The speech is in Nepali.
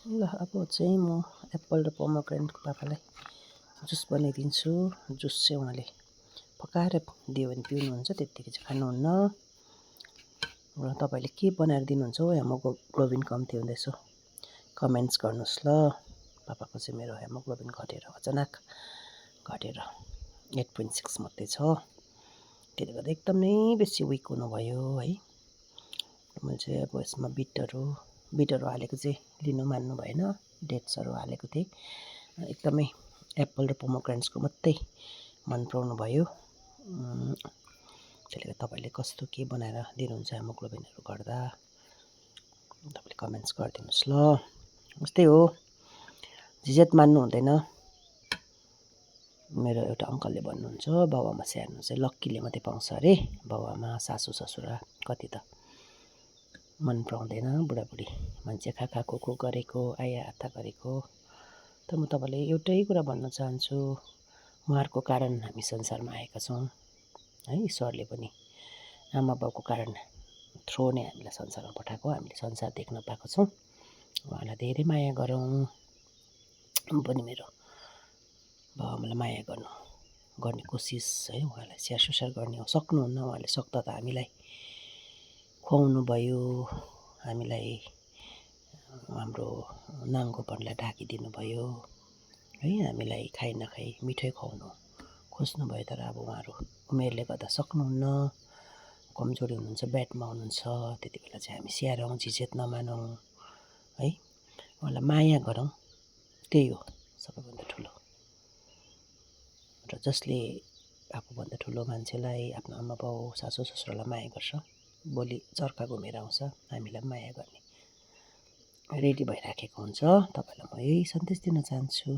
ल अब चाहिँ म एप्पल र पोमोग्रेनेटको पापालाई जुस बनाइदिन्छु। जुस चाहिँ उहाँले पकाएर दियो भने पिउनुहुन्छ, त्यत्तिकै चाहिँ खानुहुन्न। र तपाईँले के बनाएर दिनुहुन्छ हो हेमोग्लोबिन कम्ती हुँदैछ कमेन्ट्स गर्नुहोस् ल। पापाको चाहिँ मेरो हेमोग्लोबिन घटेर अचानक घटेर 8.6 मात्रै छ। त्यसले गर्दा एकदमै बेसी विक हुनुभयो है। मैले चाहिँ अब यसमा बिटहरू हालेको चाहिँ लिनु मान्नु भएन, डेट्सहरू हालेको थिएँ। एकदमै एप्पल र पोमोग्रेनेट्सको मात्रै मन पराउनु भयो। त्यसले गर्दा तपाईँले कस्तो के बनाएर दिनुहुन्छ हेमोग्लोबिनहरू घट्दा तपाईँले कमेन्ट्स गरिदिनुहोस् ल। उस्तै हो, झिझेत मान्नु हुँदैन। मेरो एउटा अङ्कलले भन्नुहुन्छ बाउआमा स्याहार्नु चाहिँ लक्कीले मात्रै पाउँछ अरे। बाउआमा सासू ससुरा कति त मन पराउँदैन बुढाबुढी मान्छे खाखाको गरेको आया हाता गरेको। त म तपाईँलाई एउटै कुरा भन्न चाहन्छु, उहाँहरूको कारण हामी संसारमा आएका छौँ है। ईश्वरले पनि आमा बाउको कारण थ्रो नै हामीलाई संसारमा पठाएको, हामीले संसार देख्न पाएको छौँ। उहाँलाई धेरै माया गरौँ। पनि मेरो बाबुआमालाई माया गर्ने कोसिस है, उहाँलाई स्याहार सुसार गर्ने हो। सक्नुहुन्न उहाँले, सक्दा त हामीलाई खुवाउनु भयो, हामीलाई हाम्रो नाङ्गोपनलाई ढाकिदिनु भयो है। हामीलाई खाइ नखाइ मिठै खुवाउनु खोज्नुभयो, तर अब उहाँहरू उमेरले गर्दा सक्नुहुन्न, कमजोरी हुनुहुन्छ, बेडमा हुनुहुन्छ। त्यति बेला चाहिँ हामी स्याहारौँ, झिझेत नमानौँ है, उहाँलाई माया गरौँ। त्यही हो सबैभन्दा ठुलो। र जसले आफूभन्दा ठुलो मान्छेलाई, आफ्नो आमा बाउ सासू ससुरालाई माया गर्छ, भोलि चर्का घुमेर आउँछ हामीलाई पनि माया गर्ने रेडी भइराखेको हुन्छ। तपाईँलाई म यही सन्देश दिन चाहन्छु।